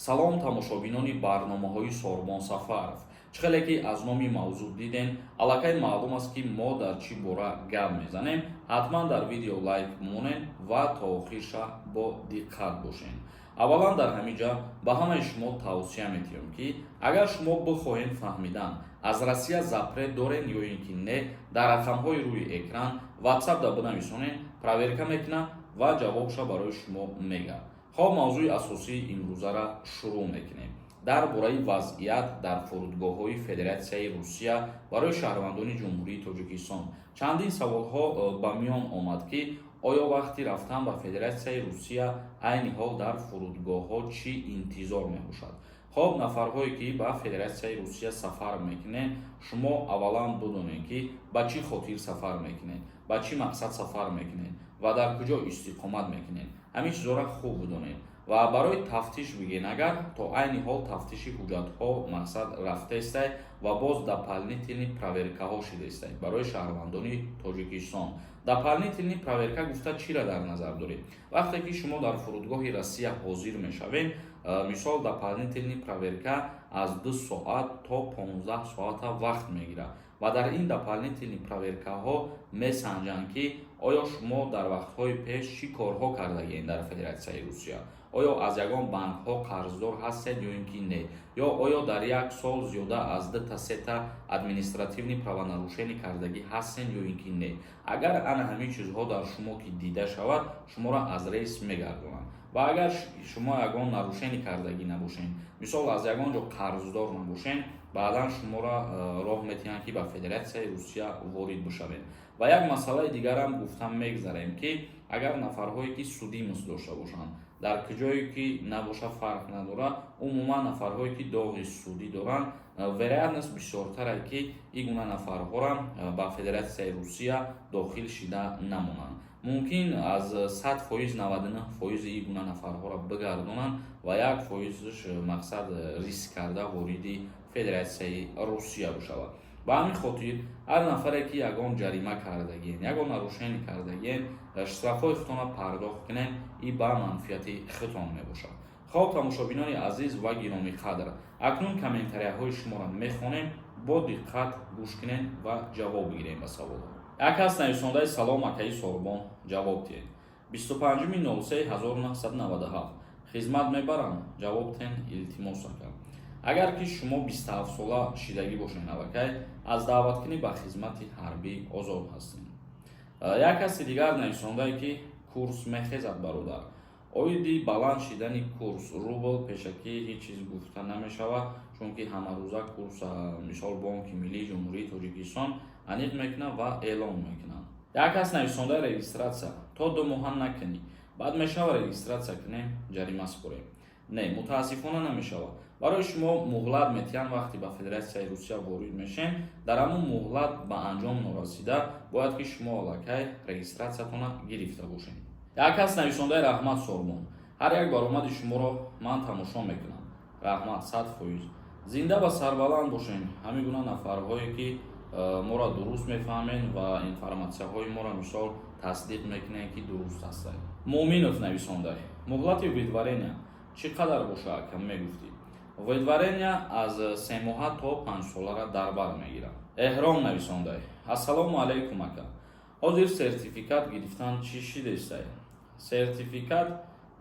Салом, тамошобинони барномаҳои Сорбон Сафаров. Чӣ хеле ки аз номи мавзӯъ дидем, аллакай маълум аст, ки мо дар чӣ бора гап мезанем. Ҳатман дар видео лайк монед ва то охирша бо диққат бошед. Аввалан, дар ҳамин ҷа ба ҳамаи шумо тавсия метиҳам, ки агар шумо бихоҳед фаҳмидан, аз Россия запрет дорен ё ин ки не, дар рақамҳои рӯи экран WhatsApp да бинависонед, проверка мекунад ва ҷавобша барои шумо мегӯяд. Хоб, мавзӯи асосии имрӯзара шурӯъ мекунем. Дар бораи вазъият дар фурудгоҳҳои Федератсияи Русия барои шаҳрвандони Ҷумҳурии Тоҷикистон чандин саволҳо ба миён омад, ки оё вақти рафтан ба Федератсияи Русия айни ҳол дар фурудгоҳҳо чӣ интизор мебошад. Хоб, нафарҳое ки ба Федератсияи Русия сафар мекунед, шумо аввалан бидонед, ки ба чӣ хотир сафар мекунед, ба чӣ мақсад сафар мекунед ва дар куҷо истиқомат мекунед. Ҳамин чизҳоро хуб бидонед. Ва барои тафтиш бигӯен, агар то айни ҳол тафтиши ҳуҷҷатҳо мақсад рафтаистай ва боз дополнительный проверкаҳо шидаистай барои шаҳрвандони Тоҷикистон. Дополнительный проверка гуфта чиро дар назар доред? Вақте ки шумо дар фурудгоҳи Россия ҳозир мешавед, мисол, дополнительный проверка аз 2 соат то 15 соата вақт мегирад ва дар ин дополнительный проверкаҳо месанҷанд, ки оё шумо дар вақтҳои пеш чӣ корҳо кардагиед дар Федератсияи Русия, оё аз ягон банкҳо қарздор ҳастед ё ин ки не, ё оё дар як сол зиёда аз дута, сета административный правонарушение кардагӣ ҳастед ё ин ки не. Агар ана ҳамин чизҳо дар шумо ки дида шавад, шуморо аз рейс мегардонанд. Ва агар шумо ягон нарушение кардагӣ набошед, мисол, аз ягон ҷо қарздор набошед, баъдан шуморо роҳ метиҳанд, ки ба Федератсияи Русия ворид бишавед. Ва як масъалаи дигарам гуфтам мегзарем, ки агар нафарҳое ки судимость дошта бошанд, дар куҷое ки набоша, фарқ надорад, умуман нафарҳое ки доғи судӣ доранд, вероятность бисёртаре, ки ин гуна нафарҳоро ба Федератсияи Русия дохил шида намонанд. Мумкин аз 100%, 99 фоизи ин гуна нафарҳоро бигардонанд ва 1 фоизш мақсад риск карда вориди Федератсияи Русия бишавад. Ба ҳамин хотир ҳар нафаре ки ягон ҷарима кардагиен, ягон нарушение кардагиен, штрафҳои худтонро пардохт кунед, и ба манфиати худтон мебошад. Хоб, тамошобинони азиз ва гиромиқадр, акнун комментарияҳои шуморо мехонем. Бо диққат гӯш кунед ва ҷавоб бигирем ба саволҳо. Як кас нависондаи: «Салом, акаи Сорбон, ҷавоб диҳед, 25.03.1997 хизмат мебарам, ҷавоб тен, илтимос, ака». Агар ки шумо 27 сола шидагӣ бошед, аллакай аз даъваткунӣ ба хизмати ҳарбӣ озод ҳастед. Як каси дигар нависондае, ки курс мехезад, бародар. Оиди баланд шидани курс рубл пешакӣ ҳеҷ чиз гуфта намешавад, чунки ҳамарӯза курс, мисол, Бонки миллии Ҷумҳурии Тоҷикистон аниқ мекунад ва эълон мекунад. Як кас нависондаи: «Регистрация то 2 моҳа накунӣ, баъд мешава регистрация кунем, ҷарима супорем?» Не, мутаассифона, намешавад. Барои шумо муҳлат метиҳанд вақте ба Федератсияи Русия ворид мешем. Дар ҳамон муҳлат ба анҷом норасида бояд ки шумо аллакай регистратсиятона гирифта бошед. Як кас нависондаи: «Раҳмат, Сормон, ҳар як баромади шуморо ман тамошо мекунам». Раҳмат, 100%. Зинда ва сарбаланд бошем. Ҳамин гуна нафарҳое ки моро дуруст мефаҳмед ва информатсияҳои моро, мисол, тасдиқ мекунед, ки дуруст ҳастанд. Муъминов нависондай: «Муҳлати выдворения чӣ қадар боша, ака, мегуфтӣ?» Выдворения аз 3 моҳа то 5 солара дар бар мегирад. Эҳром нависондай: «Ассалому алайкум, ака, ҳозир сертификат гирифтан чӣ шидестай?» Сертификат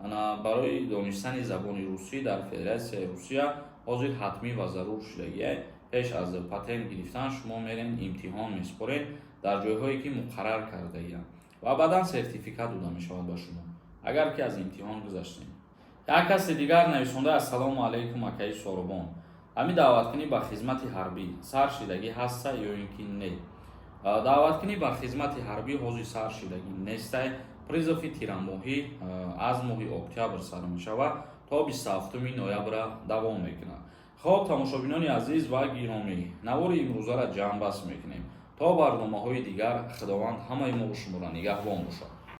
ана барои донистани забони русӣ дар Федератсияи Русия ҳозир ҳатмӣ ва зарур шудагиай. Пеш аз патент гирифтан шумо мерен, имтиҳон месупоред дар ҷойҳое ки муқаррар кардагианд ва баъдан сертификат дода мешавад ба шумо, агар ки аз имтиҳон гузаштем. Як каси дигар нависонда: «Ассалому алайкум, акаи Сорубон, ҳамин даъваткунӣ ба хизмати ҳарбӣ сар шидагӣ ҳаста ё ин ки не?» Даъваткунӣ ба хизмати ҳарбӣ ҳозир сар шидагӣ нестай. Призыви тирамоҳӣ аз моҳи октябр сар мешавад, то 27 ноябра давом мекунад. Хоб, тамошобинони азиз ва гиромӣ, навори имрӯзаро ҷамъбаст мекунем. То барномаҳои дигар Худованд ҳамаи мо шуморо нигаҳбон бошад.